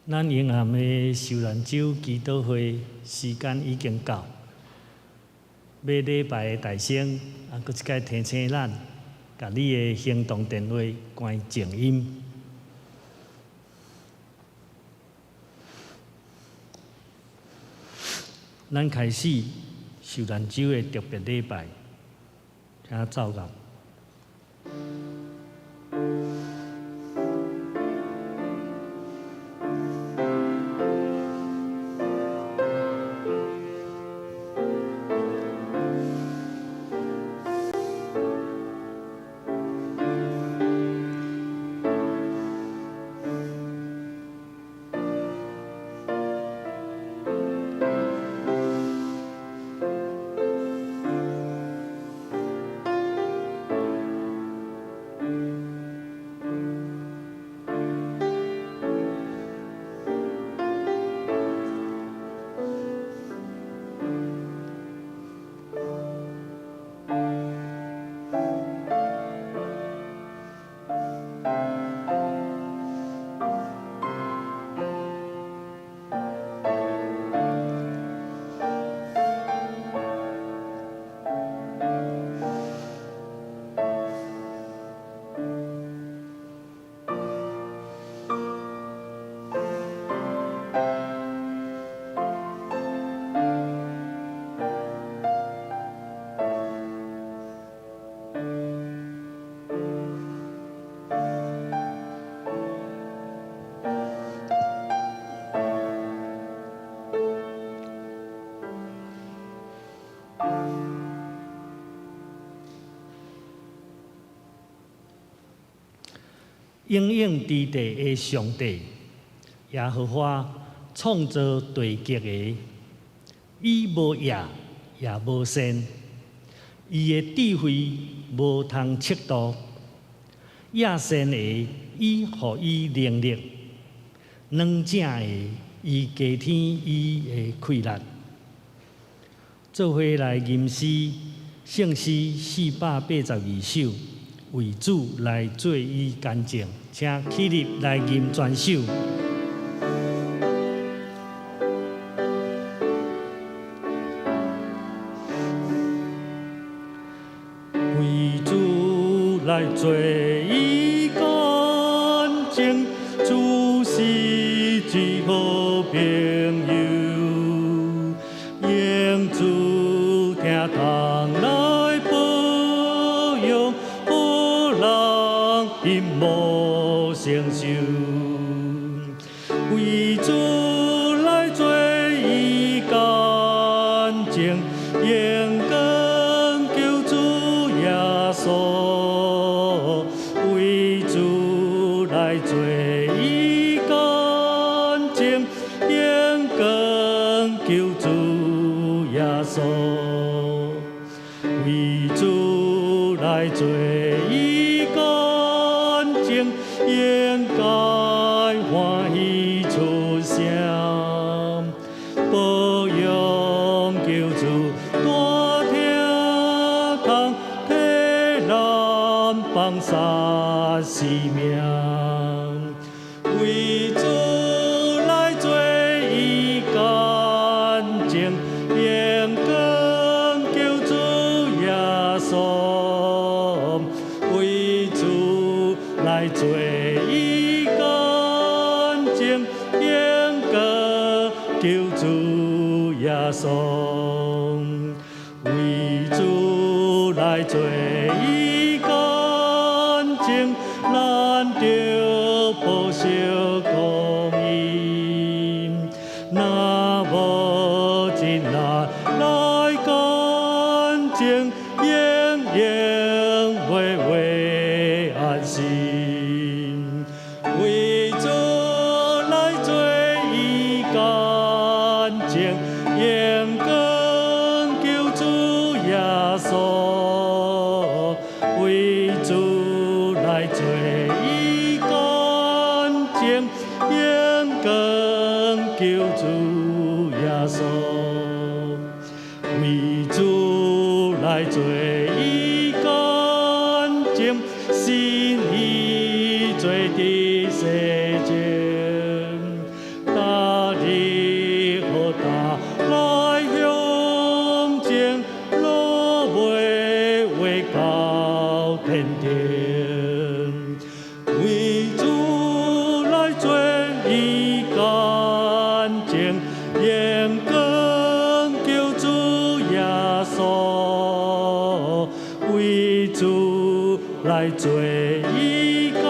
咱永涵的受難週祈禱會時間已經到，欲禮拜的大聲，閣一擺提醒咱，共你的行動電話關靜音。咱開始受難週的特別禮拜，請奏樂。永永佇地的上帝，耶和華創造地極的，伊無夜也無晝，伊的智慧無通測度。野生的伊予伊能力，軟正的伊加添伊的氣力。做伙來吟詩，聖詩482首。為主來做伊乾淨，請起立來吟全首。為主來做伊乾淨，主是至好朋友，用主疼痛來保養。予無承受，為主來做伊乾淨，榮光救主耶穌。為主來做伊乾淨，榮光救主耶穌。為主來做伊乾淨，應該歡喜出聲，保養救主大疼痛，替咱放殺生命。為主來做伊乾淨，榮光救主耶穌。為主來做伊乾淨，榮光救主耶穌。為主來做伊乾淨，咱著寶血供應。若無盡力來乾淨，永遠袂會安心。為主來做伊乾淨，榮光救主耶穌。為主來做伊乾淨，榮光救主耶穌。為主來做伊乾淨，心意做得洗淨，來做伊乾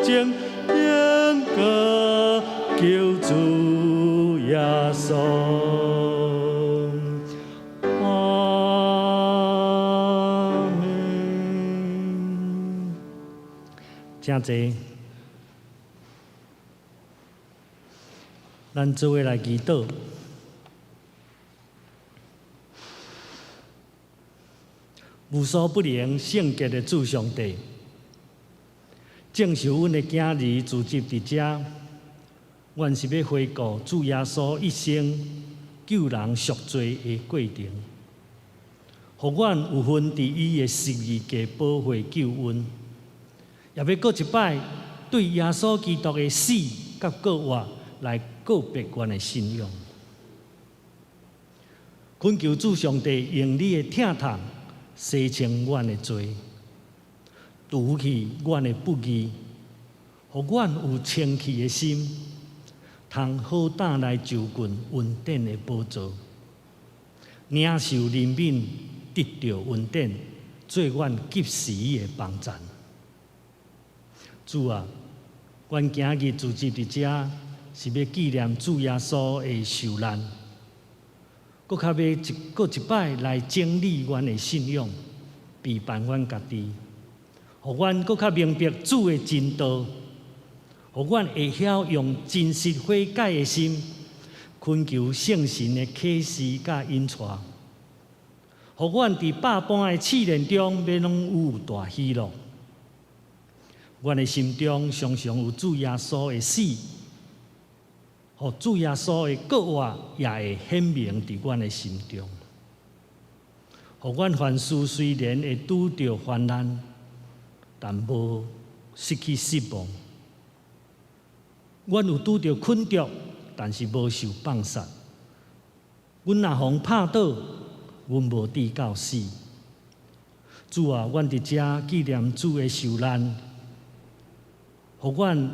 淨，天國救主耶穌。阿們。請坐，咱做伙來祈禱。無所不能、聖潔的主上帝，正受阮的囝兒聚集佇遮，阮是欲回顧主耶穌一生救人贖罪的過程，予阮有份佇伊的十字架寶血救恩，也欲閣一擺對耶穌基督的死佮復活來告別阮的信仰。懇求主上帝用你的疼痛洗清阮的罪，除去阮的不義，予阮有清氣的心，通好膽來就近恩典的寶座，領受憐憫，得著恩典，做阮及時的幫贊。主啊，阮今日聚集佇遮，是欲紀念主耶穌的受難。閣較欲一閣一擺來整理阮的信仰，備辦阮家己，予阮閣較明白主的真道，予阮會曉用真實悔改的心，懇求聖神的啟示佮引帶，予阮佇百般的試煉中，欲攏有大喜樂。阮的心中常常有主耶穌的死，予主耶穌的復活也會顯明佇阮的心中，予阮凡事雖然會拄著患難，但無失去失望。阮有拄著困局，但是無受放殺。阮若予人拍倒，阮無至到死。主啊，阮佇遮紀念主的受難，予阮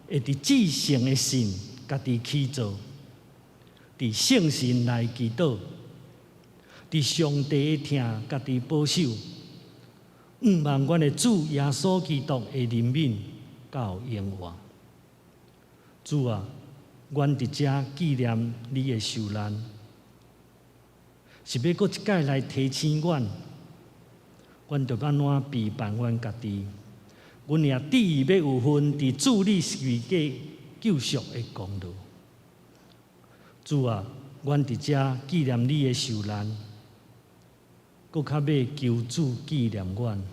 會佇至聖的信家己起做，佇聖神內祈禱，佇上帝的疼家己保守，向望阮的主耶穌基督的憐憫到永活。主啊，阮佇遮紀念你的受難，是欲閣一擺來提醒阮，阮著按怎備辦阮家己。阮也志意欲有份佇主你十字架救贖的功勞。主啊，阮佇遮紀念你的受難，閣較欲求主紀念阮，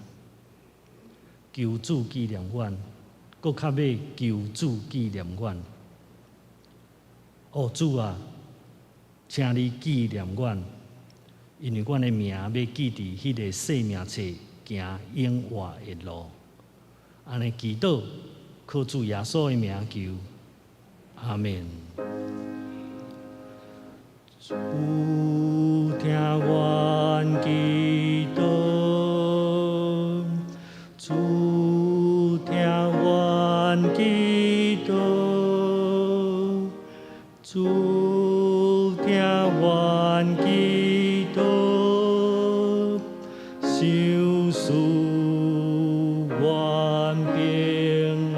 求主紀念阮，閣較欲求主紀念阮。哦，主啊，請你紀念阮，因為阮的名欲記佇彼个生命冊行永活的路。按呢祈禱，靠主耶穌的名求，阿們。主聽阮祈禱，主聽阮祈禱，主聽阮祈禱，賞賜阮平安。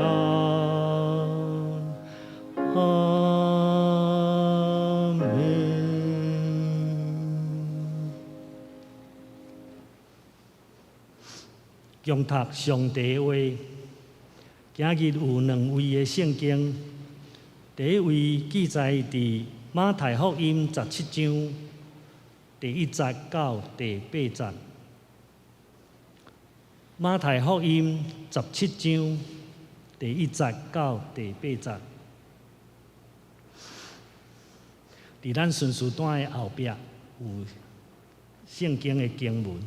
阿們。誦讀上帝話，今日有兩位的聖經，第一位記載佇馬太福音十七章第一節到第八節。馬太福音十七章第一節到第八節，佇咱順序單的後壁有聖經的經文。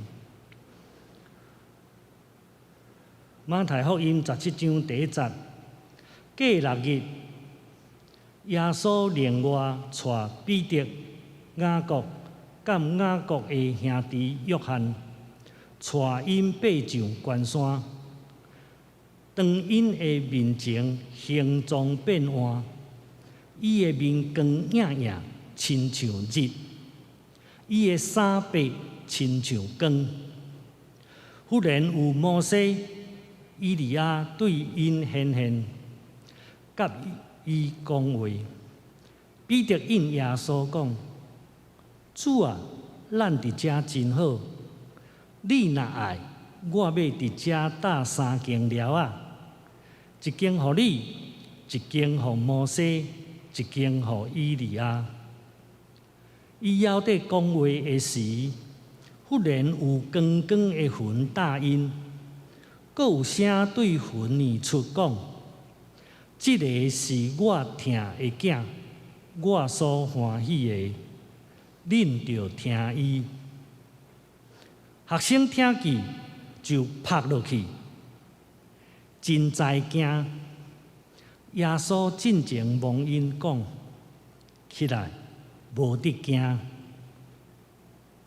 馬太福音十七章第一節，過六日，耶穌另外帶彼得、雅各佮雅各的兄弟約翰，帶𪜶爬上懸山。當𪜶的面前形狀變換，伊的面光映映，親像日；伊的衫白，親像光。忽然有摩西、以利亞對𪜶顯現，佮伊講話。彼得應耶穌講：主啊，咱佇遮真好。你若愛，我欲佇遮搭三間寮仔，一間予你，一間予摩西，一間予以利亞。伊猶佇講話的時，忽然有光光的雲罩𪜶，閣有聲對雲裡出講：這个是我疼的囝，我所歡喜的，恁著聽伊。學生聽見就仆落去，真知驚。耶穌進前摸𪜶講：起來，無得驚。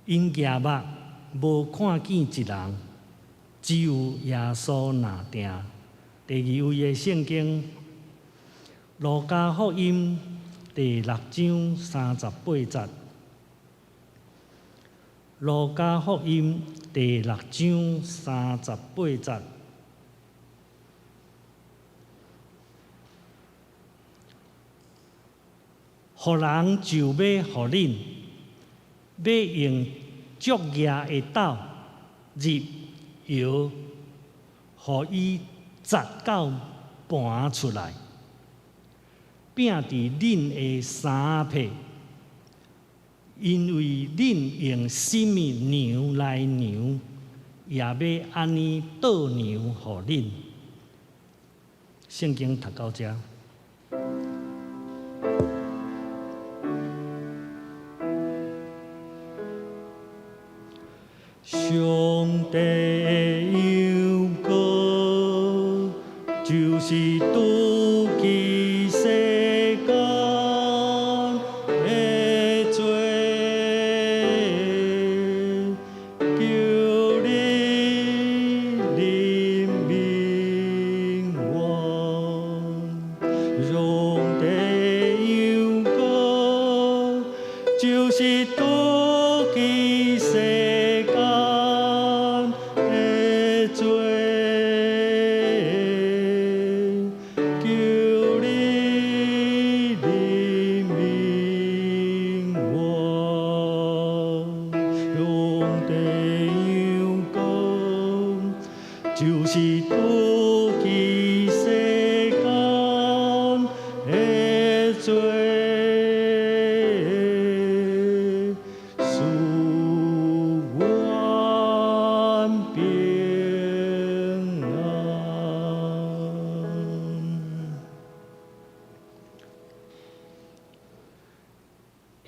𪜶舉目無看見一人，只有耶穌若定。第二位的聖經，路加福音第六章三十八節。路加福音第六章三十八節。予人就欲予恁，欲用竹蜈的斗入窯，予伊紮到盤出來，餅佇恁的衫仔被，因為恁用啥物量來量，也欲按呢倒量予恁。聖經讀到遮。上帝的羊羔，就是除去世間的罪，求你憐憫我。上帝的羊羔，就是除去世間的罪，求你憐憫我。上帝羊羔，就是除去世間的罪，賜阮平安。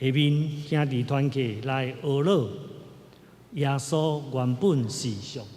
下面兄弟團契來學了，耶穌原本是上帝。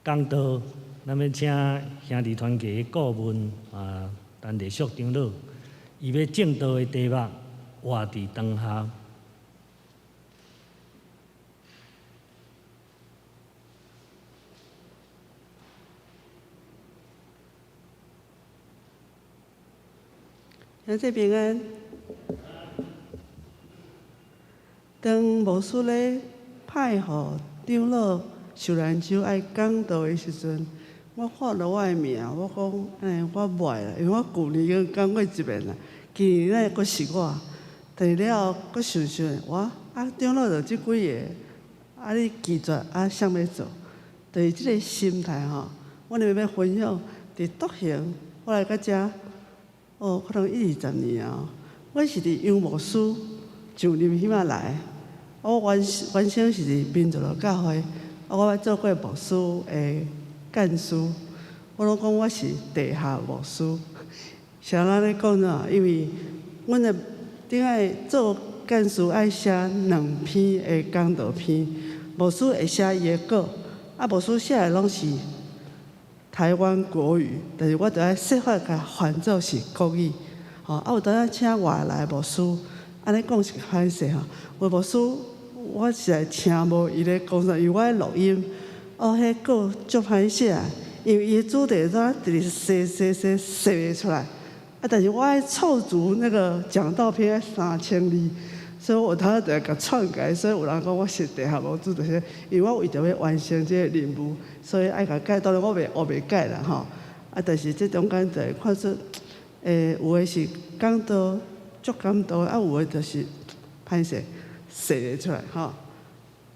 講道，咱欲請兄弟團契的顧問啊，陳麗淑長老，伊欲證道的題目活佇當下。兄弟平安。當牧師咧派予長老秀蘭州愛講道的時陣，我看著我的名，我講按呢我袂啦，因為我舊年已經講過一遍啦，今年哪會閣是我？但是了後閣想想，我啊長老就這幾个，啊你拒絕啊誰欲做？就是這个心態吼。我欲分享佇獨行，我來到遮，哦，可能一二十年啊。我是佇楊牧師上任彼擺來，我原原先是佇民族教會，啊，我捌做過牧師的幹事，我攏講我是地下牧師。是按呢講喏？因為阮的頂下做幹事愛寫兩篇的講道篇，牧師會寫伊的稿，啊，牧師寫的攏是台灣國語，但是我著愛設法共翻做是國語，吼，啊，有當時請外來牧師，按呢講是歹勢吼，有牧師我實在聽無伊咧講啥，因為我咧錄音，哦，彼稿足歹寫，因為伊的主題怎直直寫寫寫寫袂出來，啊，但是我愛湊足那個講道篇3000字，所以我頭就共篡改，所以有人講我是地下牧師，就是因為我為著欲完成這個任務，所以愛共改。當然我袂烏白改啦吼，啊，但是這中間就會看出，有的是講道足感動，啊，有的就是歹勢寫袂出來吼。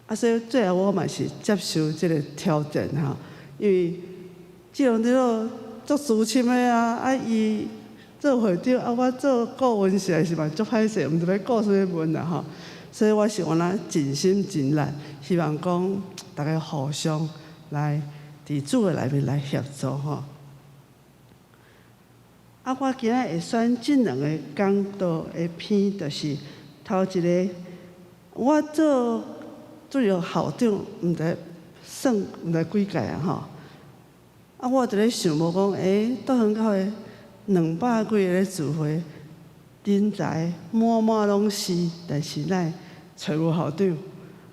啊，所以最後我嘛是接受這個挑戰吼，因為這種這種足資深的啊，啊伊做會長，啊我做顧問實在是嘛足歹勢，毋知欲顧啥物問啦吼。所以我是按呢盡心盡力，希望講大家互相來佇主的內面來協助吼。啊，我今仔會選這兩個講道的篇，就是頭一个，我做主任校長，毋知算毋知幾屆啊吼。啊，我佇咧想無講，獨行教會200幾个咧聚會，人才滿滿攏是，但是哪會揣無校長？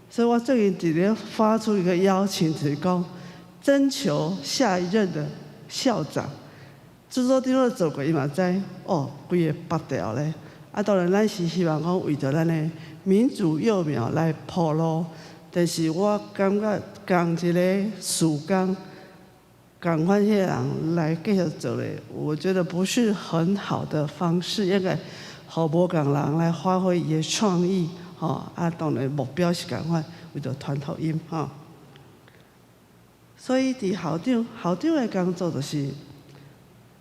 所以我最近佇咧發出一個邀請，就是講徵求下一任的校長。制作長老做過，伊嘛知哦，規个拔掉咧。啊，當然咱是希望講為著咱的民主幼苗來鋪路，但是我感覺仝一个事工，仝款彼个人來繼續做咧，我覺得不是很好的方式，應該予無仝人來發揮伊的創意，吼啊，當然目標是仝款，為著傳福音，吼。所以佇校長，校長的工作就是，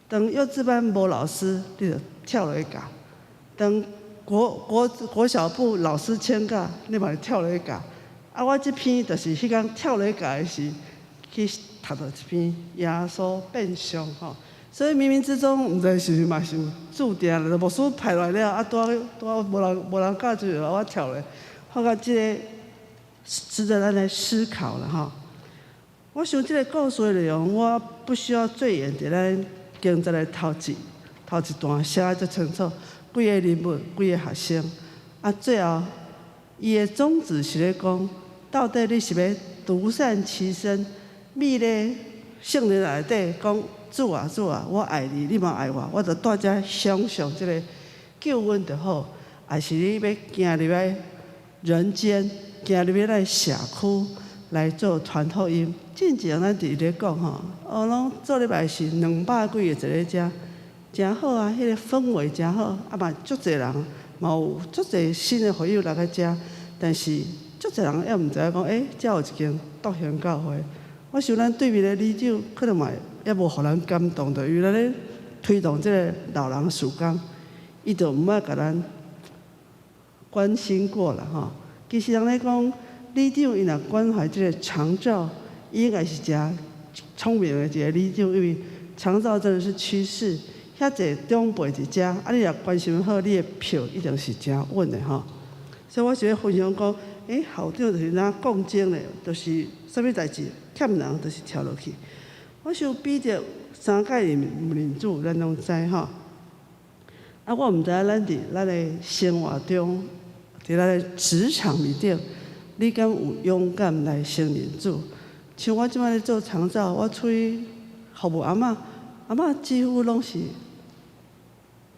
當幼稚班無老師，你就跳落去教；當國小部老師請假，你嘛跳落去教。啊，我這篇就是彼工跳落去教的時，去讀著一篇耶穌變相吼。所以冥冥之中，毋知是毋是嘛是有注定，就牧師派來了，啊，拄拄無人教就我跳落，發覺這个值得咱來思考啦吼。我想這个故事的內容，我不需要贅言，佇咱經節的頭一段寫得足清楚，幾个人物，幾个學生，啊，最後伊的宗旨是咧講，到底你是欲獨善其身，覕咧聖靈內底講主啊主啊，我愛你，你嘛愛我，我就蹛遮享受這个救恩就好，抑是你欲行入來人間，行入來咱社區來做傳福音？進前咱佇咧講吼，哦，攏做禮拜是200幾个坐咧遮，誠好啊，彼个氛圍誠好，啊嘛足濟人，嘛有足濟新的會友來到遮，但是足濟人猶毋知影講，遮有一間獨行教會。我想咱對面的里長可能嘛猶無予咱感動著，因為咱咧推動這个老人事工，伊就毋捌共咱關心過啦吼。其實人咧講，里長伊若關懷這个長照，伊應該是誠聰明的一个里長，因為長照真的是趨勢，遐濟長輩佇遮，啊，你若關心好，你的票一定是誠穩的吼。所以我是咧分享講，校長就是若講真的，就是啥物代誌欠人，就是跳落去。我想彼得三擺毋認主，咱攏知吼。啊，我毋知影咱佇咱的生活中，佇咱的職場裡頂，你敢有勇敢來承認主？像我這擺咧做長照，我出去服務阿嬤，阿嬤幾乎攏是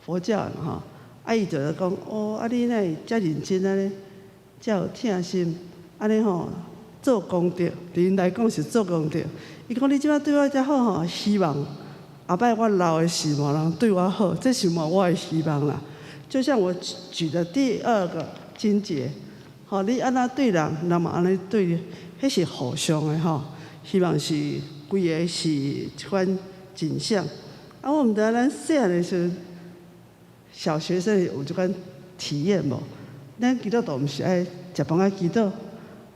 佛教的吼。啊，伊就咧講，哦，啊你哪會遮認真按呢，遮有疼心，按呢吼做功德，對𪜶來講是做功德。伊講你這擺對我遮好吼，希望後擺我老的時嘛人對我好，這是嘛我的希望啦。就像我舉的第二個經節，吼，你按怎對人，人嘛按呢對你，彼是互相的吼。希望是規个是這款景象。啊，我毋知影咱細漢的時陣，小學生有這款體驗無？咱基督徒毋是愛食飯愛祈禱，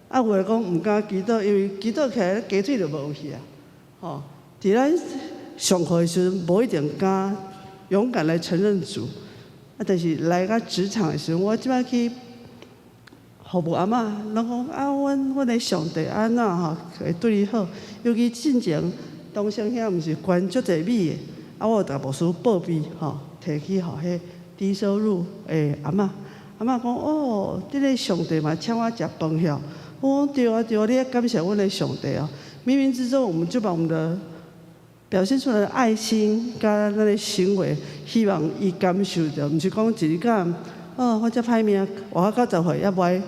啊有的講毋敢祈禱，因為祈禱起來雞腿就無去啊。吼，佇咱上課的時陣，無一定敢勇敢來承認主。啊，但是來到職場的時陣，我這擺去服務阿嬤，攏講啊，阮的上帝按怎吼會對你好？尤其進前東升遐毋是捐足濟米的，啊，我有共牧師報備吼，提去予彼低收入的阿嬤。阿嬤講哦，這个上帝嘛請我食飯曉。我講對啊對啊，你愛感謝阮的上帝哦。冥冥之中，我們就把我們的表現出來的愛心佮咱的行為，希望伊感受著，毋是講一日工哦，我遮歹命，活到90歲猶袂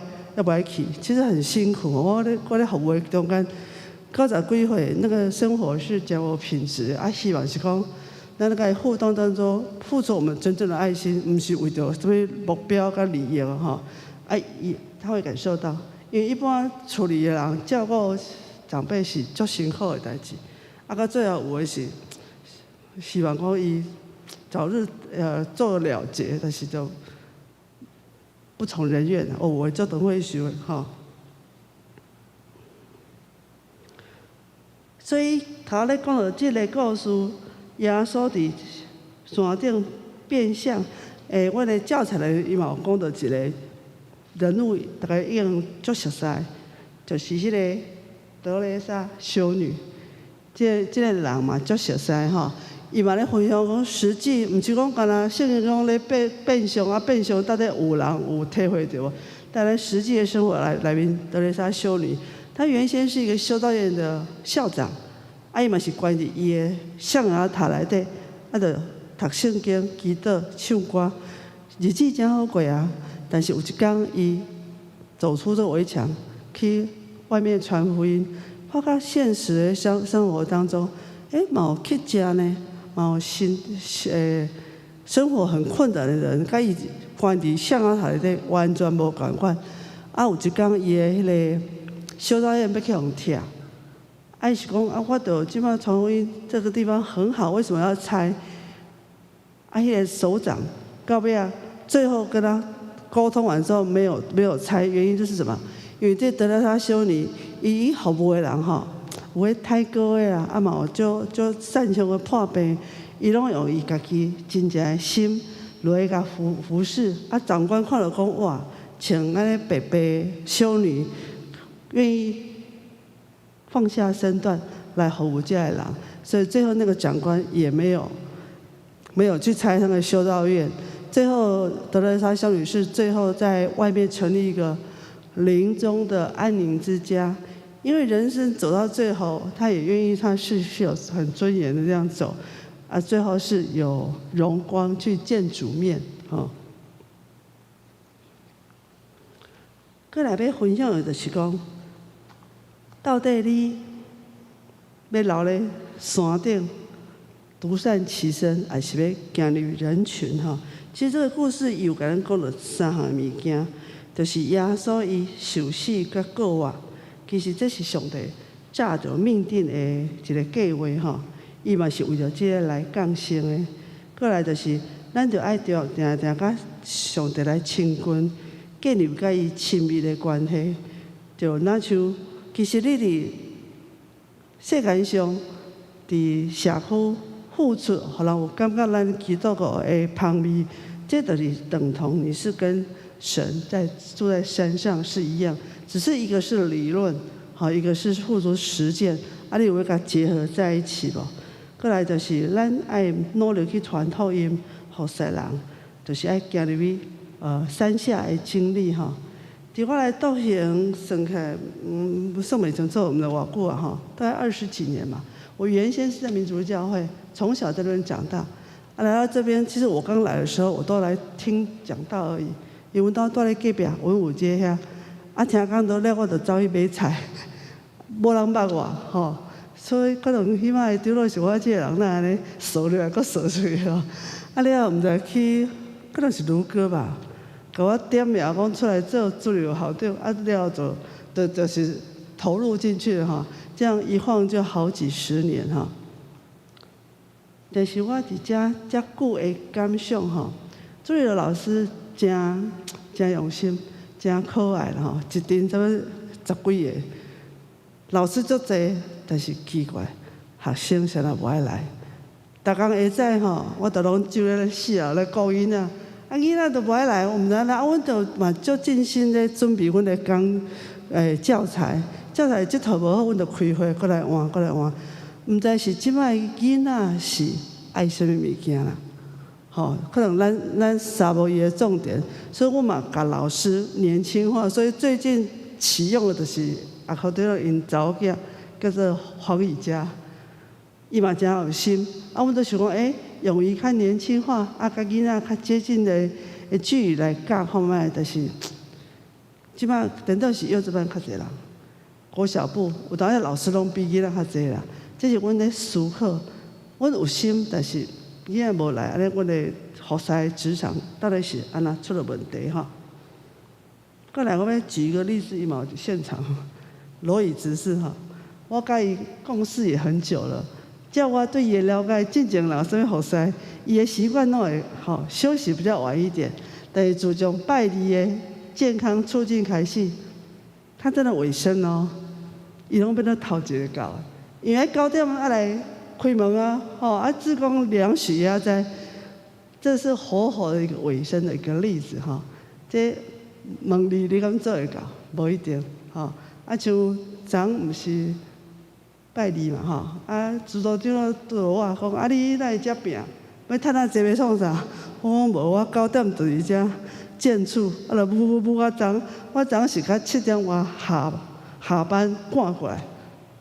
愛去，其實很辛苦。我咧服務的中間，90幾歲那個生活是真無品質，啊，希望是講，咱咧共伊互動當中，付出我們真正的愛心，毋是為著啥物目標佮利益吼。啊，伊他會感受到，因為一般厝裡的人照顧長輩是足辛苦的代誌，啊，到最後有的是希望講伊早日做了結，但是就不從人願，哦，有的足當歲壽的吼。所以頭咧講到這个故事，耶穌佇山頂變像，阮的教材內伊嘛有講到一个人物，大家已經足熟似，就是彼个德蕾莎修女，這个人嘛足熟似吼。伊嘛咧分享講，實際毋是講干焦聖經講咧變相啊，變相到底有人有體會著無？但咧實際的生活內面，德蕾莎修女，她原先是一個修道院的校長，啊，伊嘛是關佇伊的象牙塔內底，啊，就讀聖經、祈禱、唱歌，日子真好過啊。但是有一工，伊走出這圍牆，去外面傳福音，發覺現實的生活當中，嘛有乞食呢，嘛有生活很困難的人，佮伊關佇象牙塔內底完全無仝款。啊，有一工伊的彼个修道院欲去予拆，啊，伊是講啊，我著這擺傳福音這個地方很好，為什麼要拆？啊，彼个首長到尾仔，最後跟他溝通完之後，沒有拆，原因就是什麼？因為這德蕾莎修女，伊服務的人吼，有彼太高的啊，啊嘛有足足擅長的破病，伊攏用伊家己真正的心落去共服侍。啊，長官看著講哇，像按呢白白修女願意放下身段來服務這个人，所以最後那個長官也沒有去拆那個修道院。最後德蕾莎修女是最後在外面成立一個臨終的安寧之家，因為人生走到最後，他也願意，他是有很尊嚴的這樣走，啊，最後是有榮光去見主面，吼。閣來欲分享的就是講，到底你欲留咧山頂獨善其身，還是欲行入人群？吼，其實這個故事伊有共咱講著三項物件，就是耶穌伊受死佮復活，其實這是上帝早就命定的一個計劃吼。伊嘛是為著這个來降生的。過來就是，咱著愛著定定佮上帝來親近，建立佮伊親密的關係。就若像，其實你佇世間上，佇社區付出，予人有感覺咱基督徒的芳味，這就是等同你是跟神在住在山上是一樣，只是一個是理論，好，一個是付諸實踐，啊，你有欲共結合在一起無？過來就是咱愛努力去傳福音，予世人，就是愛行入去山下的經歷吼。佇我來獨行算起來，算袂清楚，毋知偌久啊吼，大概20幾年嘛。我原先是在民族教會，從小在那邊長大。啊，來到這邊，其實我剛來的時候，我都來聽講道而已。因為阮兜蹛咧隔壁文武街遐，啊，聽講道了，我就走去買菜，無人捌我吼。所以可能彼擺長老是我這個人哪按呢趖入來，閣趖出去吼。啊了後毋知去，可能是盧哥吧，共我點名講出來做主任校長，啊了後就是投入進去了吼。這樣一晃就好幾十年吼。但是我佇遮遮久的感想吼，主任老師誠誠用心，誠可愛啦吼，一陣差不多十幾个，老師足濟，但是奇怪，學生啥人無愛來。逐工下早吼，我都攏就咧四樓咧顧囡仔，啊囡仔都無愛來，我毋知影，啊阮就嘛足盡心咧準備阮的講教材，教材這套無好，阮就開會閣來換，閣來換。毋知是這擺囡仔是愛啥物物件啦，吼，可能咱捎無伊的重點，所以我嘛共老師年輕化，所以最近啟用的就是阿科對𪜶查某囝叫做黃以佳，伊嘛誠有心，啊，阮都想講，勇於較年輕化，啊，共囡仔較接近的距離來教看覓，就是這擺顛倒是幼稚班較濟人，國小部有當時老師攏比囡仔較濟啦。這是阮咧思考，阮有心，但是囡仔無來，按呢阮的服侍職場到底是按怎出了問題吼？過來我欲舉一個例子，伊嘛有現場羅以執事吼，我佮伊共事也很久了，照我對伊的了解，進前人啥物服侍，伊的習慣攏會吼休息比較晚一點，但是自從拜二的健康促進開始，他真的尾聲哦，伊攏變做頭一個到。因為9點愛來開門啊，吼啊，志工量血壓在，這是活活的一個尾聲的一個例子哈。這問你，你敢做會到？無一定，吼。啊，像昨毋是拜二嘛，吼。啊，指導長對我講，啊，你哪會遮拚？欲趁遐濟欲創啥？我講無，我9點就佇遮建厝，啊，就舞舞舞到昨，我昨是較7點外下班趕過來，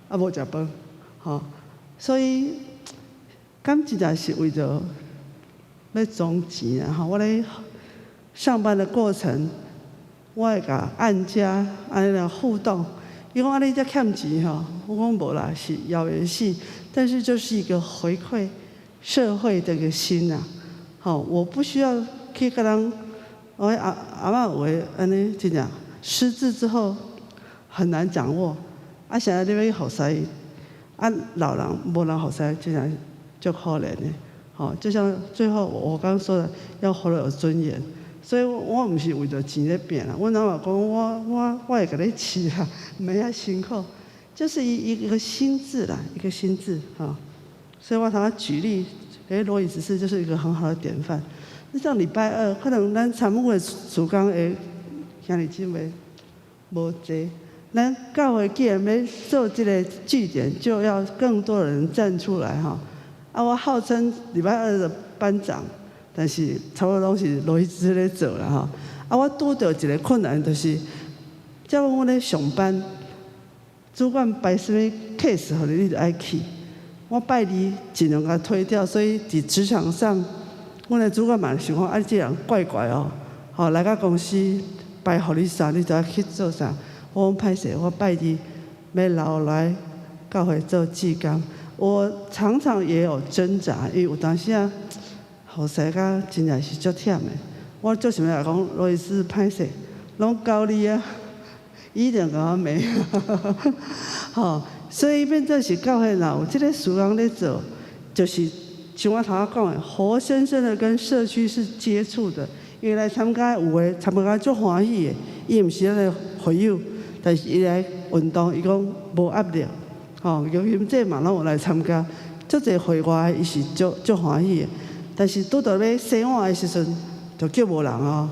啊，無食飯。吼，所以敢真正是為著欲賺錢啊！吼，我咧上班的過程，我會共案家按呢來互動。伊講啊，你遮欠錢吼？我講無啦，是枵會死，但是就是一個回饋社會的一個心啊！吼，我不需要去共人，我阿嬤有的按呢真正失智之後很難掌握，啊，現在你欲去服侍伊，啊，老人無人服侍，真正足可憐的。吼，就像最後我剛剛說的，要活得有尊嚴。所以我毋是為著錢咧拚啦，阮翁嘛講我會共你飼啦，毋免遐辛苦，就是一個心智啦，一個心智吼。所以我頭先舉例，羅以執事就是一個很好的典範。你像禮拜二，可能咱參與的事工的兄弟姊妹無濟，咱教會既然欲做這個據點，就要更多人站出來吼。啊，我號稱禮拜二的班長。但是差不多攏是羅以執事咧做啦吼。啊，我拄著一個困難，就是照阮咧上班，主管排啥物 case 予你，你就愛去。我拜二盡量共推掉，所以佇職場上，阮的主管嘛想講，啊，你這人怪怪哦，吼來到公司排予你啥，你就愛去做啥。我講歹勢，我拜二欲留來教會做志工。我常常也有掙扎，因為有當時啊。服侍甲真正是足忝的，我足想欲來講，羅以執事歹勢，攏交你啊，伊一定共我罵，吼，所以變做是教會若有這個事工咧做，就是像我頭仔講的，活生生的跟社區是接觸的。因為來參加有的參加足歡喜的，伊毋是咱的會友，但是伊來運動，伊講無壓力，吼，尤其這嘛攏有來參加，足濟會外伊是足歡喜的。但是拄著欲洗碗的時陣，就叫無人哦。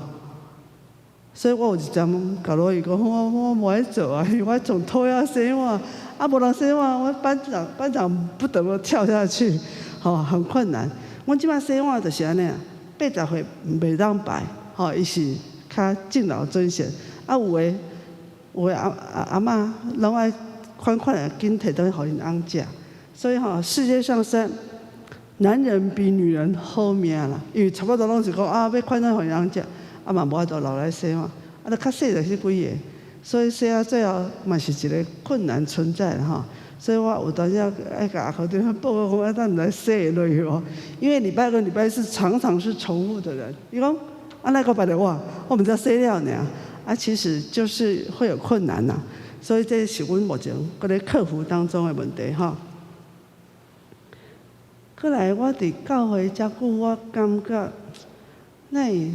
所以我有一陣共羅伊講，我無愛做啊，因為我總討厭洗碗，啊無人洗碗，我班長班長不得不跳下去，吼，很困難。阮這擺洗碗就是按呢啊，80歲袂當排，吼，伊是較敬老尊賢。啊，有的阿嬤攏愛款款的緊提轉去予𪜶翁食。所以吼，世界上是男人比女人好命啦，因為差不多攏是講啊，欲款轉予𪜶翁食，啊嘛無法度留來洗碗，啊，著較細就是幾个，所以洗到最後嘛是一個困難存在吼。所以我有當時愛共阿科長報告講，啊，咱毋知洗會落去無？因為禮拜二跟禮拜四常常是重複的人，伊講啊，那個擺的我，我們才洗了爾，啊，其實就是會有困難吶。所以這是阮目前閣咧克服當中的問題吼。過來，我佇教會遮久，我感覺，哪會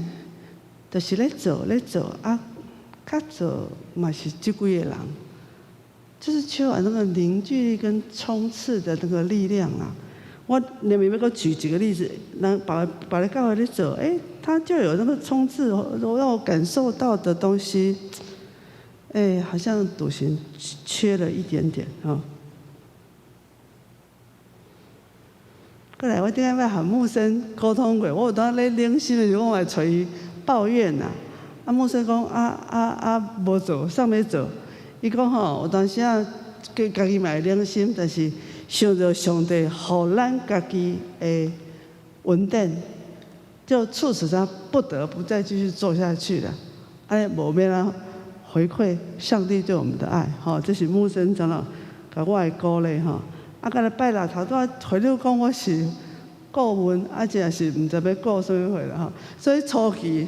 就是咧做咧做啊，較做嘛是這幾個人，就是缺乏那個凝聚力跟衝刺的那個力量啊。我裡面欲閣舉幾個例子，咱別个教會咧做，欸，他就有那個衝刺，讓我感受到的東西，欸，好像篤行缺了一點點啊。過來，我頂下擺和牧師溝通過，我有當咧靈修的時候，我會揣伊抱怨呐。啊，牧師講啊啊啊，無做，啥物做？伊講吼，有當時啊，家己嘛會靈心，但是想著上帝予咱家己的恩典，就促使他不得不再繼續做下去了。按呢無欲按怎回饋上帝對我們的愛，吼，這是牧師長老共我的鼓勵吼。啊，今日拜六頭拄仔會長講我是顧問，啊，真是毋知欲顧啥物貨啦吼。所以初期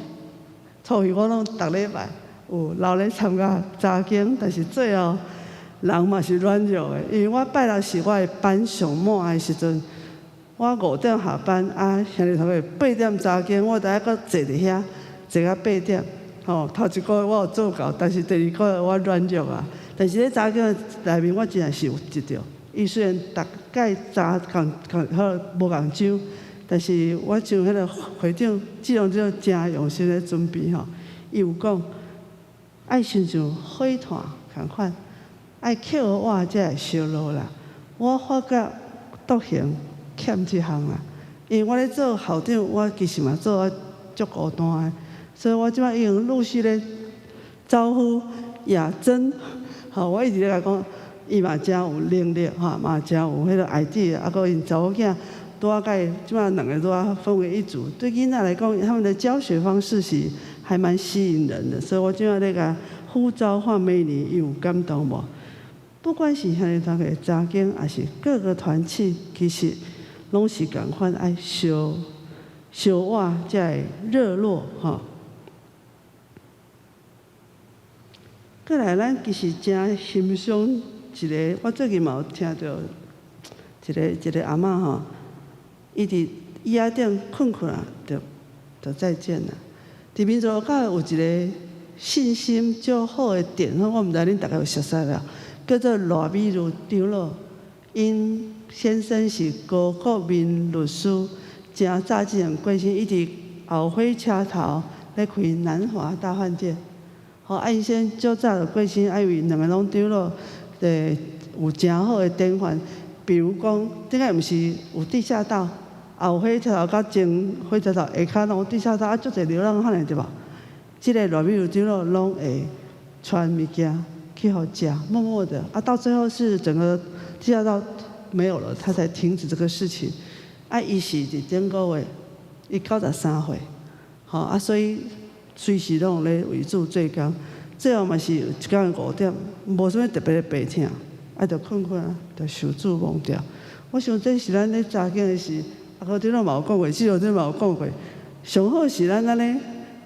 我攏逐禮拜有留咧參加查經，但是最後人嘛是軟弱的，因為我拜六是我的班上滿的時陣，我5點下班，啊，兄弟同學8點查經，我著愛閣坐佇遐坐到八點。吼，頭一個月我有做到，但是第二個月我軟弱啊。但是咧查經內面，我真正是有得著。伊雖然逐擺查仝仝好無仝章，但是我像彼個會長，志龍長誠用心咧準備吼。伊有講，愛親像火炭仝款，愛抾活才會燒落啦。我發覺篤行欠這項啦，因為我咧做校長，我其實嘛做啊足孤單的，所以我這擺已經陸續咧招呼雅珍，吼，我一直咧共講。伊嘛誠有能力吼，嘛誠有彼個 idea，啊，閣𪜶查某囝拄仔共伊這擺兩个拄仔分為一組，對囡仔來講，他們的教學方式是還蠻吸引人的，所以我這擺咧共呼召看美女，伊有感動無？不管是兄弟團契查經，抑是各個團契，其實攏是仝款愛燒燒活才會熱絡吼。過來，咱其實誠欣賞。一個，我最近嘛有聽著一個一個阿嬤吼，伊佇椅仔頂睏睏啊，就再見啦。佇民族教會有一個信心足好的典範，我毋知恁逐家有熟悉無？叫做賴美如長老，𪜶先生是高國民律師，誠早之前過身，伊佇後火車頭咧開南華大飯店。吼，啊，𪜶先生足早就過身，啊，因為兩个攏長老。有誠好的典範，比如講，頂擺毋是有地下道，後火車頭佮前火車頭下跤攏有地下道，啊，足濟流浪漢的對無？這个賴美如長老攏會傳物件去予食，默默的，啊，到最後是整個地下道沒有了，他才停止這個事情。啊，伊是佇頂個月，伊93歲，吼啊，所以隨時攏咧為主做工。最後嘛是一工5點，無啥物特別的病痛，啊，就睏睏啊，就受主忘掉。我想這是咱咧查經的時，阿哥長老嘛有講過，志龍長老嘛有講過。上好是咱按呢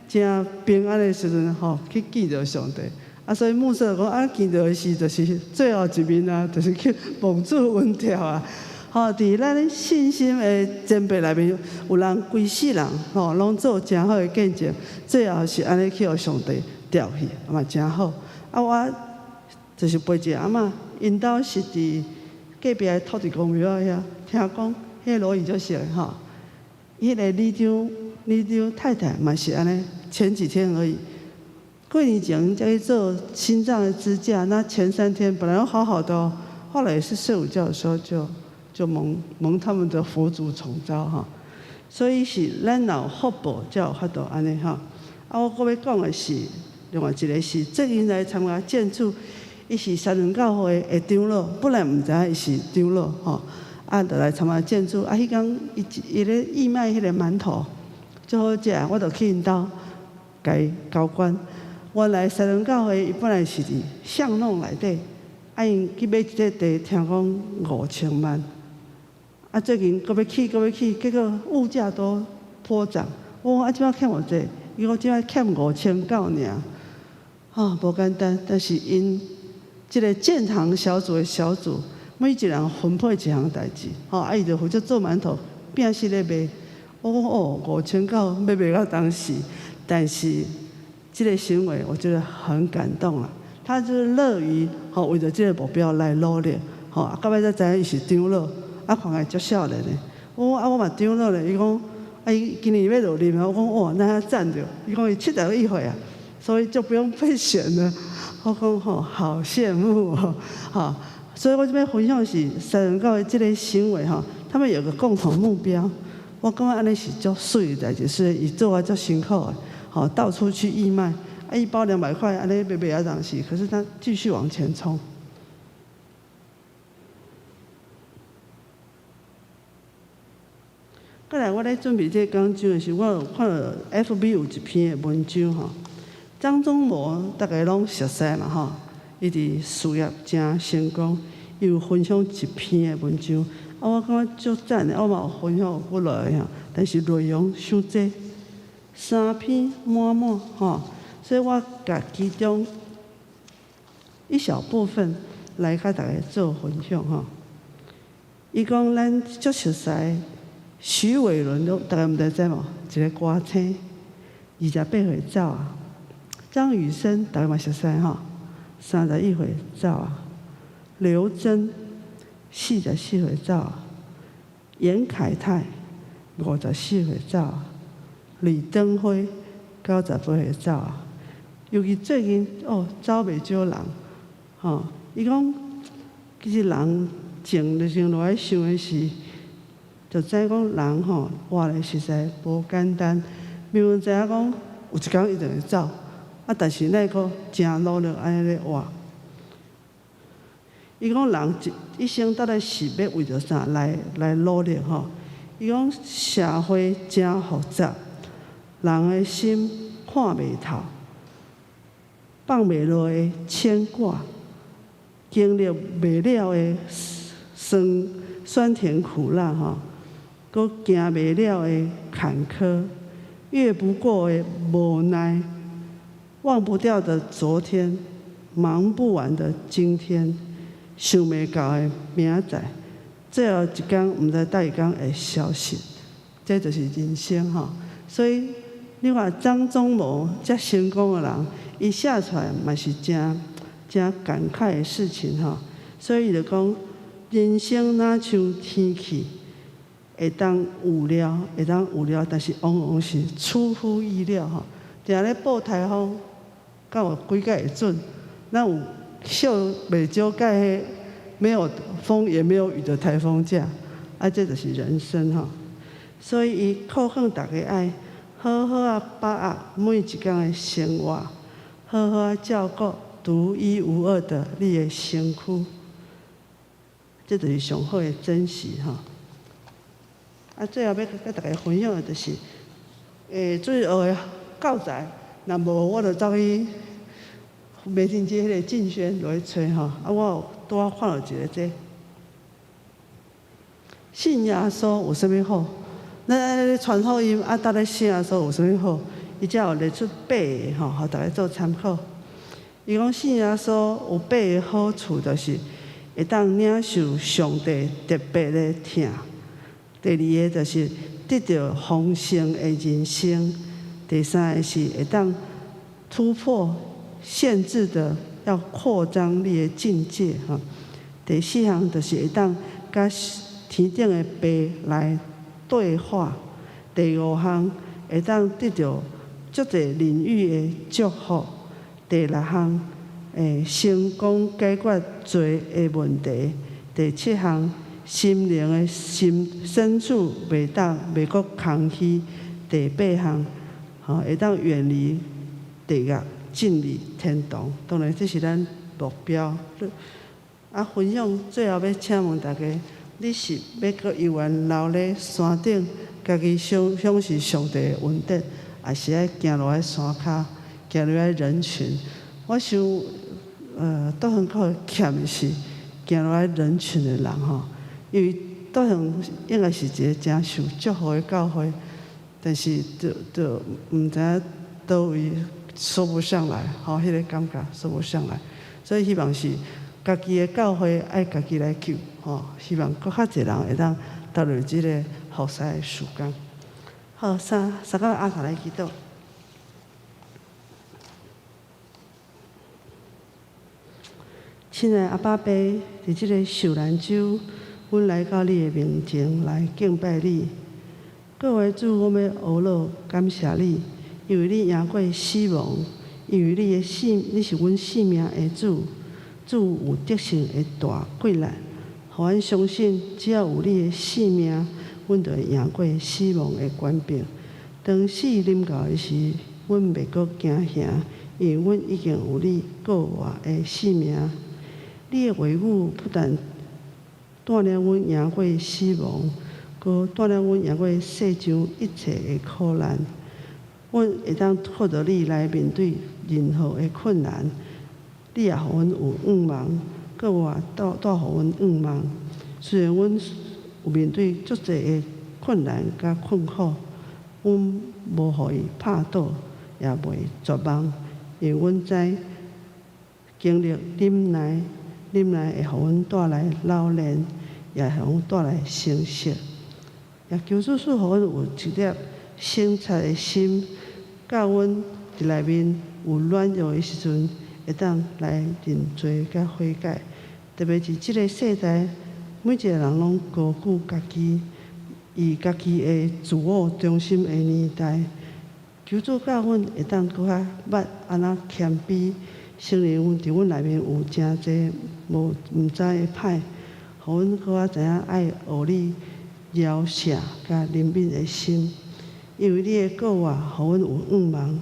誠平安的時陣吼，去見著上帝。啊，所以牧師就講啊，見著的時就是最後一面啊，就是去蒙主恩召啊。吼，佇咱信心的前輩內面，有人規世人吼，攏做誠好的見證，最後是按呢去予上帝召去，嘛誠好。啊，我就是陪一个阿嬤，𪜶兜是佇隔壁的土地公廟遐，聽講彼个羅宇就是吼，彼个里長里長太太嘛是按呢，前幾天而已，過年前才去做心臟的支架，那前3天本來好好的哦，後來也是睡午覺的時候就蒙他們的佛祖寵召哈。所以是咱若有福報，才有法度按呢吼。啊，我閣欲講的是另外一個是最近來參加建築，伊是三倫教會的長老，本來毋知影伊是長老吼，啊，就來參加建築。啊，彼工伊伊咧義賣彼個饅頭，足好食，我就去𪜶兜共伊交關。原來三倫教會伊本來是佇巷弄內底，啊，𪜶去買一塊地，聽講5000萬。啊，最近閣欲起，閣欲起，結果物價都頗漲。我講啊，這擺欠偌濟？伊講這擺欠5900爾。啊，無簡單。但是𪜶這个建堂小組的小組，每一人分配一項代誌，吼，啊，伊就負責做饅頭，拼死咧賣。我講哦，5900欲賣到當時，但是這个行為我覺得很感動啊。他就是樂於吼為著這个目標來努力，吼，啊，到尾才知影伊是長老。啊，看起來足少年的。我講啊，我嘛長老咧。伊講啊，伊今年欲落任啊。我講哦，那遐讚著。伊講伊71歲啊，所以就不用被選了。我講吼，好羨慕哦，吼。所以我這欲分享是三倫教會這个行為吼，他們有個共同目標。我感覺按呢是足媠的代誌，所以伊做啊足辛苦的，吼，到處去義賣，啊，一包200塊，按呢賣賣啊當時，可是他繼續往前衝。過來，我咧準備這個講章的時，我有看著 FB 有一篇的文章吼，張忠謀大家攏熟悉嘛吼，伊佇事業誠成功，伊有分享一篇的文章，啊，我感覺足讚的，我嘛有分享有落來吼，但是內容傷濟，三篇滿滿吼，所以我共其中一小部分來共大家做分享吼。伊講咱足熟悉徐偉倫，攏大家毋知知無？一个歌星，28歲走啊。張雨生，大家嘛熟悉吼，31歲走啊。劉真，44歲走啊。嚴凱泰，54歲走啊。李登輝，98歲走啊。尤其最近哦，走袂少人，吼。伊講，其實人靜靜落來想的是，就知講人吼活咧實在無簡單。明明知影講有一工一定會走，啊，但是咱閣誠努力按呢咧活。伊講人一生到底是欲為著啥來努力吼？伊講社會誠複雜，人的心看袂透，放袂落的牽掛，經歷袂了的酸酸甜苦辣吼，閣行袂了的坎坷，越不過的無奈，忘不掉的昨天，忙不完的今天，想袂到的明仔載，最後一工毋知佗一工會消失，這就是人生吼。所以你看張忠謀遮成功的人，伊寫出來嘛是誠誠感慨的事情吼。所以伊就講，人生若像天氣，會當預料，會當預料，但是往往是出乎意料吼。定咧報颱風，敢有幾擺會準？咱有少袂少蓋彼沒有風也沒有雨的颱風假，啊，這就是人生吼。所以伊勸勸大家愛好好仔把握每一工的生活，好好仔照顧獨一無二的你的身軀，這就是上好的珍惜吼。啊，最後欲共大家分享的就是，主日學的教材，若無我就走去美亭街彼个進軒落去揣吼。啊，我有拄仔看著一个這信耶穌有啥物好？咱按呢傳福音啊，搭咧信耶穌有啥物好？伊遮有列出八个吼，予大家做參考。伊講信耶穌有八个好處，就是會當領受上帝特別的疼。第二个就是得著豐盛的人生。第三个是會當突破限制的，要擴張你的境界吼。第四項就是會當佮天頂的爸來對話。第五項會當得著足濟領域的祝福。第六項，成功解決罪的問題。第七項，心靈的心深處袂當袂閣空虛。第八項，會當遠離地獄，進入天堂。當然，這是咱目標。分享最後欲請問大家，你是欲閣猶原留咧山頂，家己享享受上帝的恩典，抑是愛行落來山跤，行入來人群？我想，倒遠較欠的是行落來人群的人吼，因為倒遠應該是一个誠受祝福的教會，但是就就毋知影佗位說不上來，吼，彼个感覺說不上來，所以希望是家己的教會愛家己來救，吼，希望閣較濟人會當投入這个服侍的事工。好，三三個阿頭來祈禱。親愛的阿爸父，佇這个受難週，阮來到你的面前來敬拜你。各位主，我欲呵咾感謝你，因為你贏過死亡，因為你的性，你是阮性命的主，主有得勝的大貴力，予阮相信，只要有你的性命，阮就會贏過死亡的權柄。當死臨到的時，阮袂閣驚嚇，因為阮已經有你過活的性命。你的話語不但帶領阮贏過死亡，閣帶領阮贏過世上一切的苦難。阮會當靠著你來面對任何的困難。你也予阮有盼望，閣活帶帶予阮盼望。雖然阮有面對足濟的困難佮困苦，阮無予伊拍倒，也袂絕望，因為阮知經歷忍耐，忍耐會予阮帶來老練，也會予阮帶來成熟。也求主賜予阮有一粒省察的心，教阮佇內面有軟弱的時陣，會當來認罪佮悔改。特別是這个世代，每一个人攏高舉家己，以家己的自我中心的年代，求主教阮會當閣較捌按怎謙卑，承認阮佇阮內面有誠濟無毋知的歹，予阮閣較知影愛學你饒赦佮憐憫的心。因為你的過活，予阮有盼望，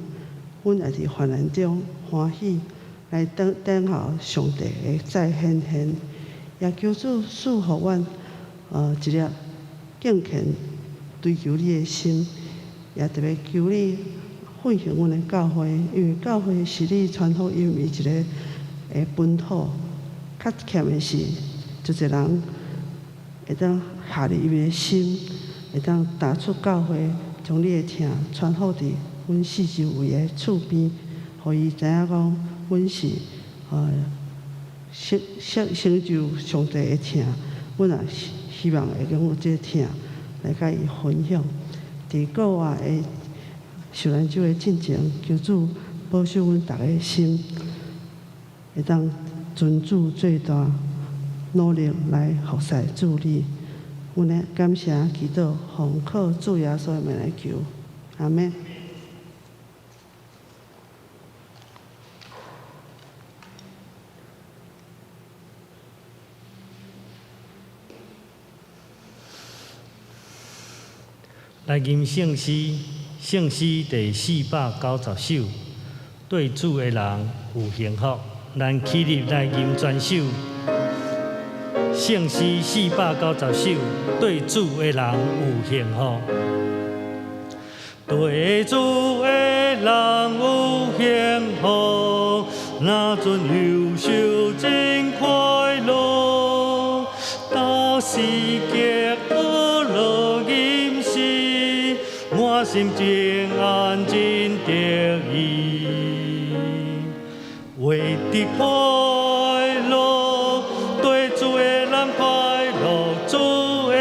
阮也佇患難中歡喜，來等等候上帝的再顯現。也求主賜予阮，一粒敬虔追求你的心，也特別求你復興阮的教會，因為教會是你傳福音的一个的本土。較欠的是，足濟人會當下入伊的心，會當踏出教會，將你的疼傳予佇阮四周圍的厝邊，予伊知影講，阮是成成成就上帝的疼。阮也希望會用這个疼來佮伊分享。佇國外的受難週的進前，求主保守阮逐个心，會當盡主最大努力來服侍主你。阮來感謝祈禱，奉靠主耶穌的名來求，阿們。來吟聖詩，聖詩第490首，對主的人有幸福。咱起立來吟全首。聖詩490首，對主的人有幸福。對主的人有幸福，若陣憂愁真快樂，到時極樂樂吟詩，滿心平安真得意，為得快樂，對主的人快樂，主的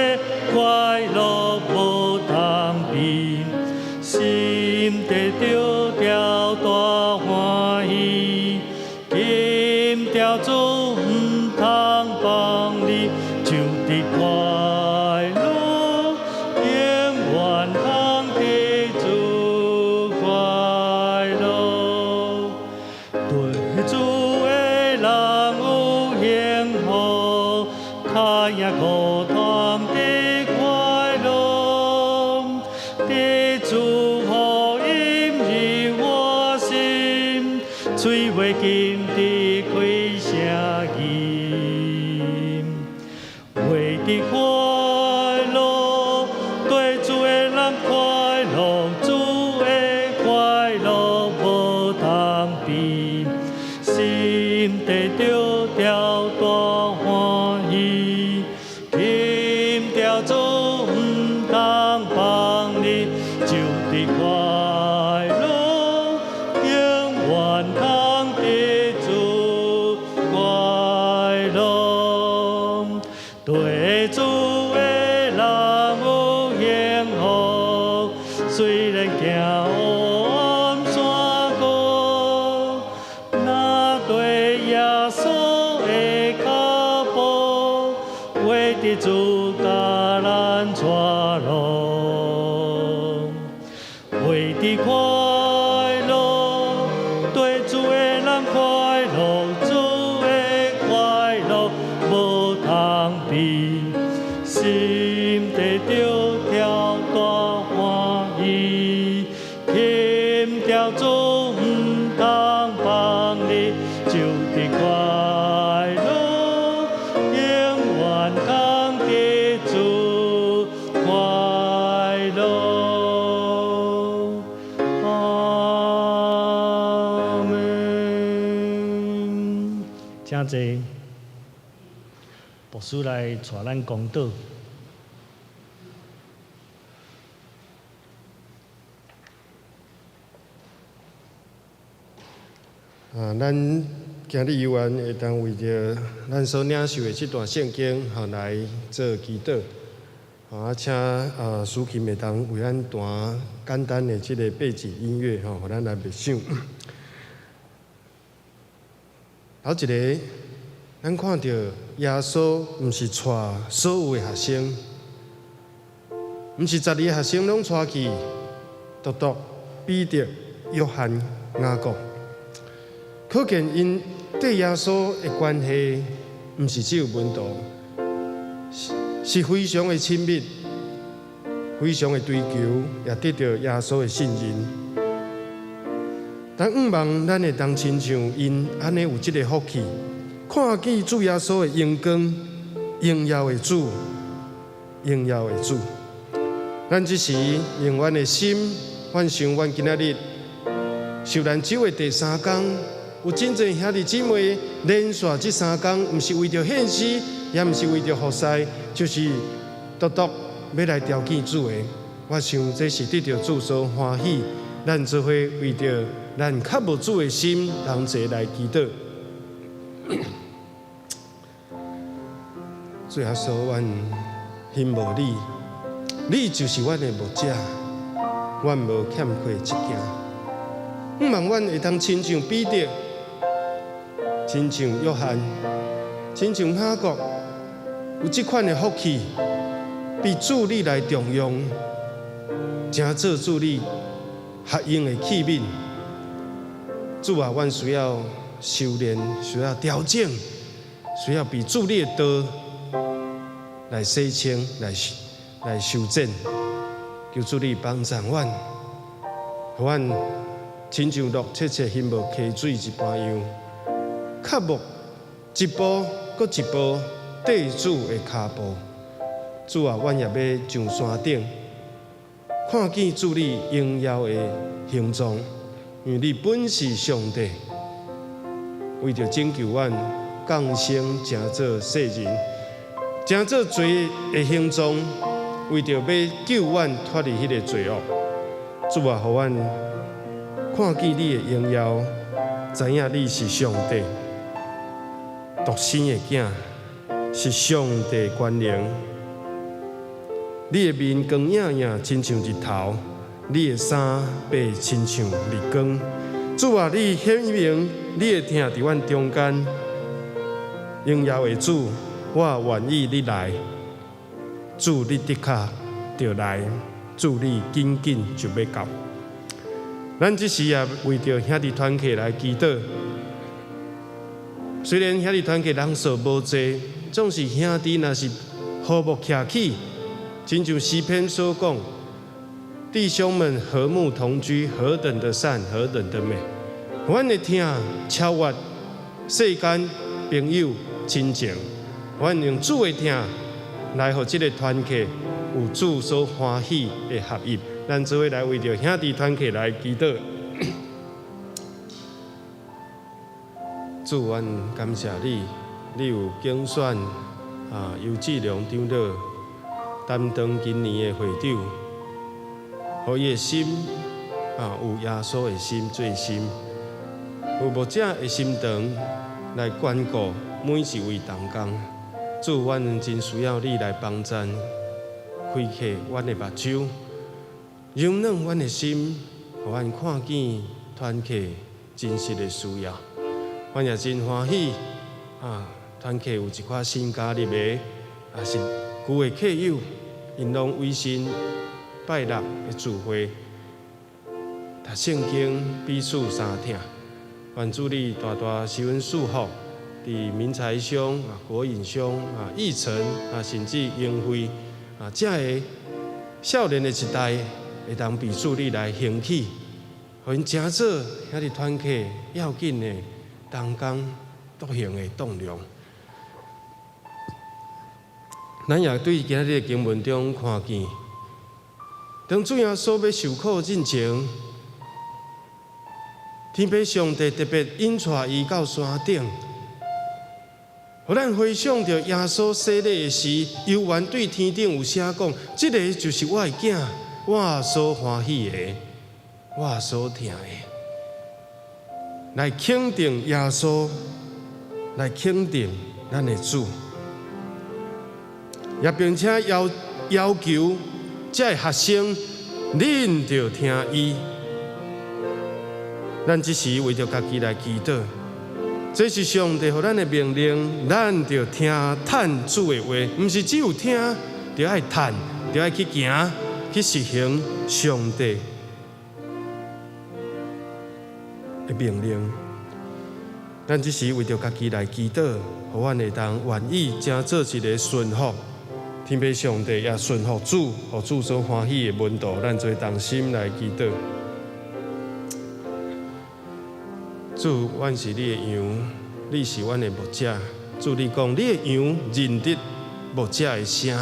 快樂無通比，心底著條大歡喜，今朝主毋通放你，就佇快樂，永遠通得主快樂，對影苦通得快樂，得主福音入我心，喙袂禁得開聲吟，為得快樂，對主的人快樂，主的快樂無通比，心底著跳大歡喜，輕掉主毋通放你，就佇快樂，永遠通得主快樂。對主的人有幸福，雖然行黑暗山谷，若綴耶穌的腳步，為得主共咱帶路，為得快樂，對主的人快樂，主的快樂無通比，心底著跳大歡喜，輕掉主毋通放你，就佇快樂，永遠通得主快樂。阿們。請坐，牧師來帶咱講道。啊，咱今日有緣會當為著咱所領受的這段聖經，吼來做祈禱。啊，請啊舒琴會當為咱彈簡單的這个背景音樂，吼，予咱來默想。頭一个，咱看著耶穌毋是帶所有的學生，毋是12个學生攏帶去，獨獨彼得、約翰、雅各。可見𪜶對耶穌的關係，毋是只有門徒，是非常的親密，非常的追求，也得著耶穌的信任。但向望咱會當親像𪜶按呢有這个福氣，看見主耶穌的榮光，榮耀的主，榮耀的主。咱這時用阮的心，阮想阮今仔日受難週的第三工，有真濟兄弟姊妹連續這三工，毋是為著獻詩，也毋是為著服侍，就是獨獨欲來朝見主的。我想這是得著主所歡喜，咱做伙為著咱渴慕主的心，同齊來祈禱。主耶穌，阮欣慕你，你就是阮的牧者，阮無欠缺一件。向望阮會當親像彼得，親像約翰，親像雅各，有這款的福氣，被主你來重用，成做主你合用的器皿。主啊，阮需要修煉，需要調整，需要被主你的道來洗清、來修剪。求主你幫助阮，予阮親像鹿切切欣慕溪水一般樣，腳步一步閣一步綴主的跤步。主啊，阮也欲上山頂，看見主你榮耀的形狀，因為你本是上帝，為著拯救阮，降生成做世人，成做罪的形狀，為著欲救阮脫離彼个罪惡。主啊，予阮看見你的榮耀，知影你是上帝獨生的囝，是上帝權能。你的面光映映，親像日頭；你的衫白，親像日光。主啊，你顯明你的疼佇阮中間，榮耀的主，我願意你來。主，你的確著來，主你緊緊就欲到。咱這時也為著兄弟團契來祈禱。雖然兄弟團契人數無濟，總是兄弟若是和睦徛起，親像詩篇所講，弟兄們和睦同居，何等的善，何等的美。阮的疼超越世間朋友親情，阮用主的疼來予這个團契有主所歡喜的合一。咱做伙來為著兄弟團契來祈禱。主，阮感謝你，你有揀選啊游志良長老擔當今年的會長，予伊的心啊有耶穌的心做心，有牧者的心腸來關顧每一位同工。主，阮真需要你來幫贊，開啟阮的目睭，柔軟阮的心，予阮看見團契真實的需要。阮也真歡喜啊！團契有一寡新加入的，也是舊的客友，𪜶攏委身拜六的聚會，讀聖經，彼此相疼。願主你大大施恩賜福，佇明才兄、啊國穎兄、啊義成啊，甚至英輝啊，遮个少年的一代，會當被主你來興起，予𪜶成做遐爾團契要緊的同工獨行的棟梁。咱也對今日的經文中看見，當主耶穌欲受苦進前，天父上帝特別引帶伊到山頂，予咱回想著耶穌洗禮的時，猶原對天頂有聲講：這个就是我的囝，我所歡喜的，我所疼的。來肯定耶穌，來肯定咱的主，也並且要求這个學生，恁著聽伊。咱這時為著家己來祈禱，這是上帝予咱的命令，咱著聽趁主的話，毋是只有聽，著愛趁，著愛去行，去實行上帝的命令。咱這時為著家己來祈禱，予阮會當願意成做一个順服天父上帝，也順服主，予主所歡喜的門徒。咱做同心來祈禱。主，阮是你的羊，你是阮的牧者。主，你講，你的羊認得牧者的聲，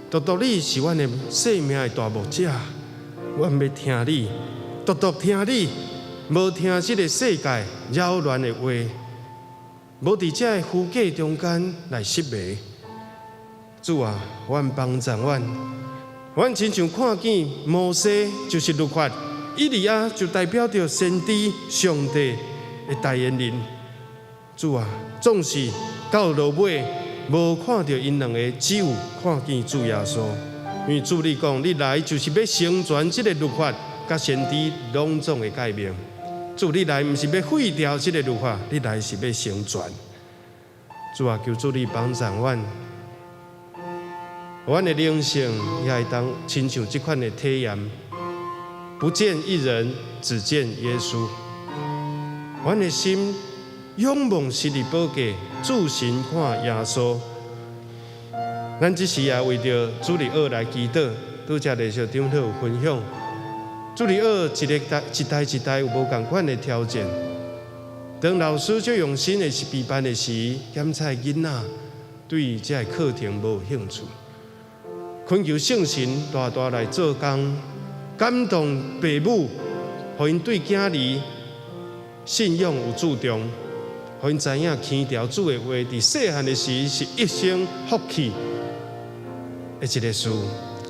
獨獨你是阮的生命的大牧者。阮欲聽你，獨獨聽你，無聽這个世界擾亂的話，無佇這个虛假中間來失迷。主啊，阮幫助阮，阮親像看見摩西就是律法，以利亞就代表著先知上帝的代言人。主啊，總是到落尾無看著𪜶兩个，只有看見主耶穌。因為主你講，你來就是欲成全這个律法，佮先知攏總的誡命。主你來毋是欲廢掉這个律法，你來是欲成全。主啊，求主你幫助阮，阮的靈性也會當親像這款的體驗，不見一人，只見耶穌。阮的心仰望十字寶架，注神看耶穌。咱這時也為著主日學來祈禱，拄才麗小長老有分享，主日學一个代一代一代有無仝款的挑戰。當老師最用心的是備辦的時，檢查囡仔對這个課程無興趣，懇求聖神大大來做工，感動父母，予𪜶對囝兒信仰有注重，予𪜶知影牽牢主的話，佇細漢的時是一生福氣的一个事。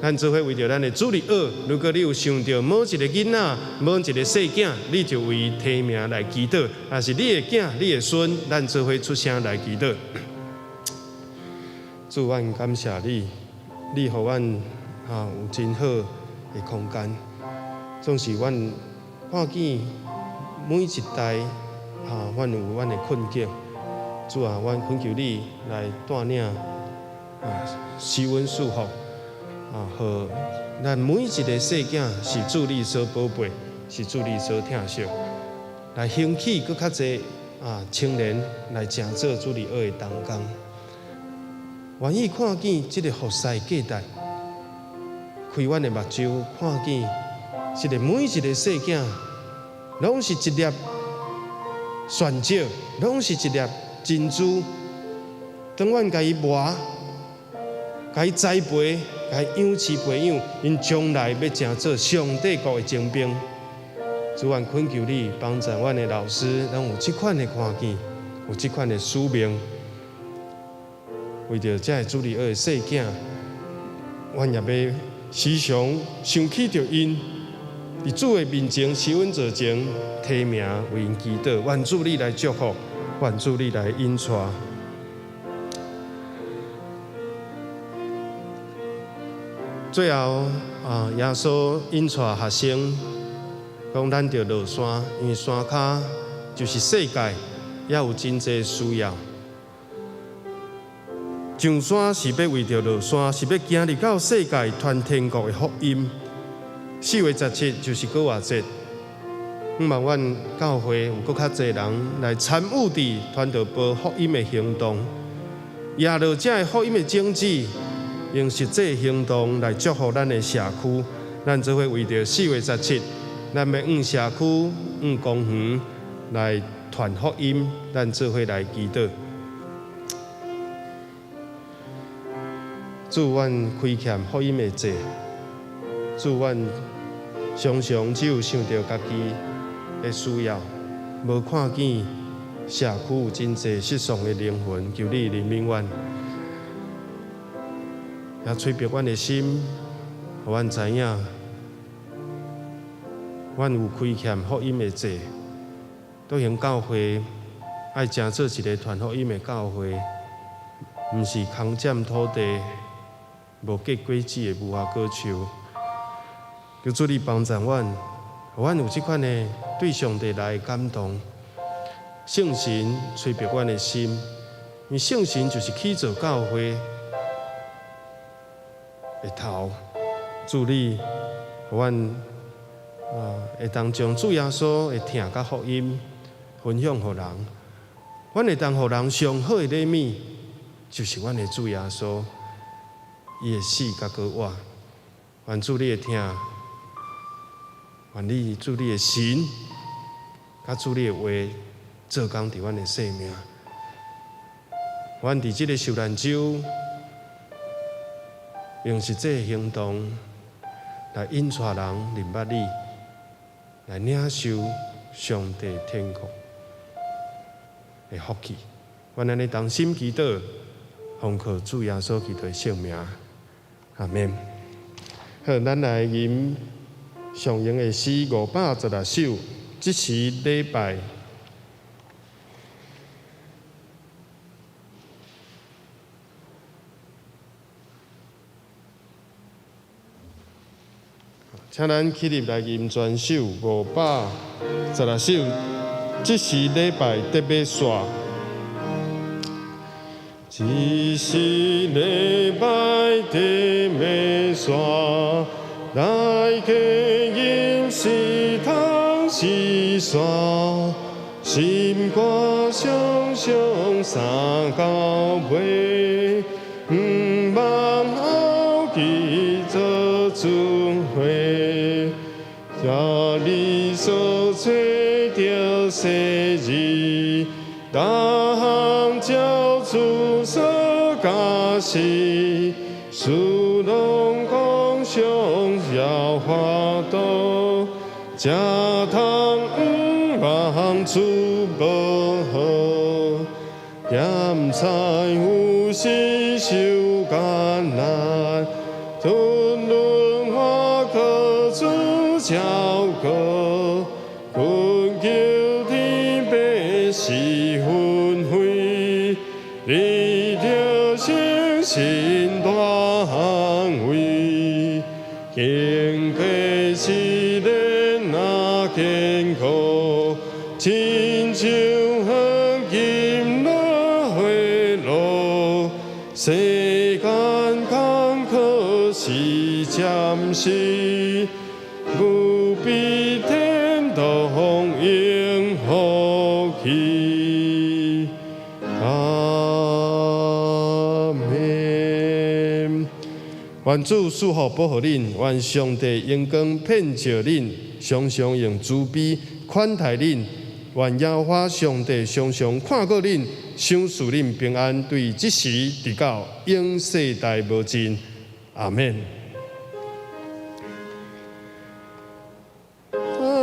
咱做伙為著咱的主日學，如果你有想著某一个囡仔、某一个細囝，你就為伊提名來祈禱；若是你的囝、你的孫，咱做伙出聲來祈禱。主，阮感謝你，你予阮有真好的空間，總是阮看見每一代啊，阮有阮的困境。主啊，阮懇求你來帶領啊，施恩賜福啊，予咱每一个細囝是主你所寶貝，是主你所疼惜，來興起閣較濟啊青年來成做主日學的同工。願意看見這个服侍價值，開阮的目睭，看見這个每一个細囝，攏是一粒鑽石，攏是一粒珍珠。當阮共伊磨，共伊栽培，共伊養飼培養，𪜶將來欲成做上帝國的精兵。主，阮懇求你幫助阮的老師，攏有這款的看見，有這款的使命。為著這个主日學的細囝，阮也欲時常想起著𪜶，佇主的面前、施恩座前提名為𪜶祈禱，願主你來祝福，願主你來引帶。最後啊，耶穌引帶學生講：咱著落山，因為山跤就是世界，也有真濟需要。上山是欲為著落山，是欲行入到世界傳天國的福音。4月17就是逾越節，向望阮教會有閣較濟人來參與佇傳道報福音的行動，攑著這个福音的種子，用實際行動來祝福咱的社區。咱做伙為著4月17，咱欲往社區、往公園來傳福音，咱做伙來祈禱。主，阮虧欠福音的債，主，阮常常只有想著家己的需要，無看見社區有真濟失喪的靈魂，求你憐憫阮，也催逼阮的心，予阮知影，阮有虧欠福音的債。倒行教會愛成做一个傳福音的教會，毋是空佔土地、無結果子的無花果樹。求主你幫助阮，予阮有這款的對上帝來的感動。聖神催逼阮的心，因為聖神就是起造教會的頭。主你，予阮會當將主耶穌的疼佮福音分享予人。阮會當予人上好的禮物，就是阮的主耶穌，伊的死佮復活。願主你的疼，願你主你的神，佮主你的話做工佇阮的生命。阮佇這个受難週，用實際行動來引帶人認捌你，來領受上帝天國的福氣。阮按呢同心祈禱，奉靠主耶穌基督的聖名，阿們。好，咱來吟常用的詩516首，這時禮拜。請咱起立來吟全首516首，這時禮拜得欲煞。這時禮拜得欲煞，來客飲食通是煞，心肝常常三交尾，毋望後期做主會，遮你所找著世事，逐項照主所教示，事攏講上要法度，才通毋望出無好，鹹菜有時受艱難，吞輪我可主照顧，懇求天父賜恩惠，你著誠心大安慰，經過試煉若艱苦，親像黃金落火爐，世間坎坷是暫時，不必天堂永福氣。阿們。願主賜福保護恁，願上帝榮光遍照恁，常常用慈悲款待恁。願耶和華上帝常常看顧恁，賞賜恁平安，對這時直到永世代無盡。阿們。阿們，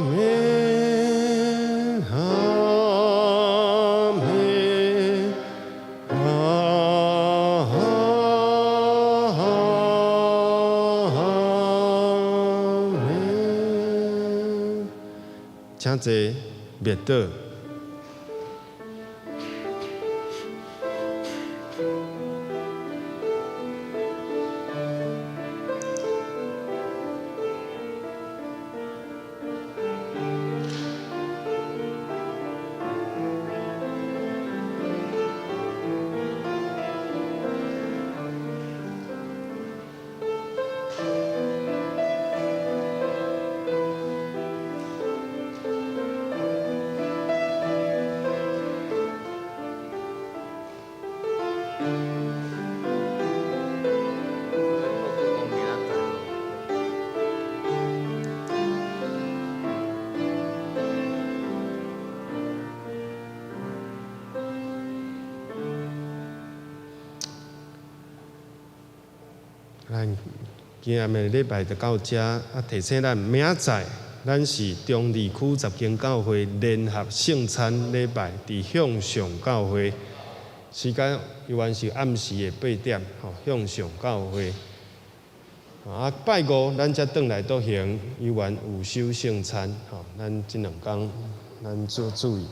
阿們，阿們。請坐，默禱。咱今暗的禮拜就到這，啊，提醒咱明仔載，咱是中坜區十間教會聯合聖餐禮拜，佇向上教會，時間猶原是暗時的8點，吼，向上教會。啊，拜五咱才轉來倒行，猶原有守聖餐，吼，咱這兩工咱做注意。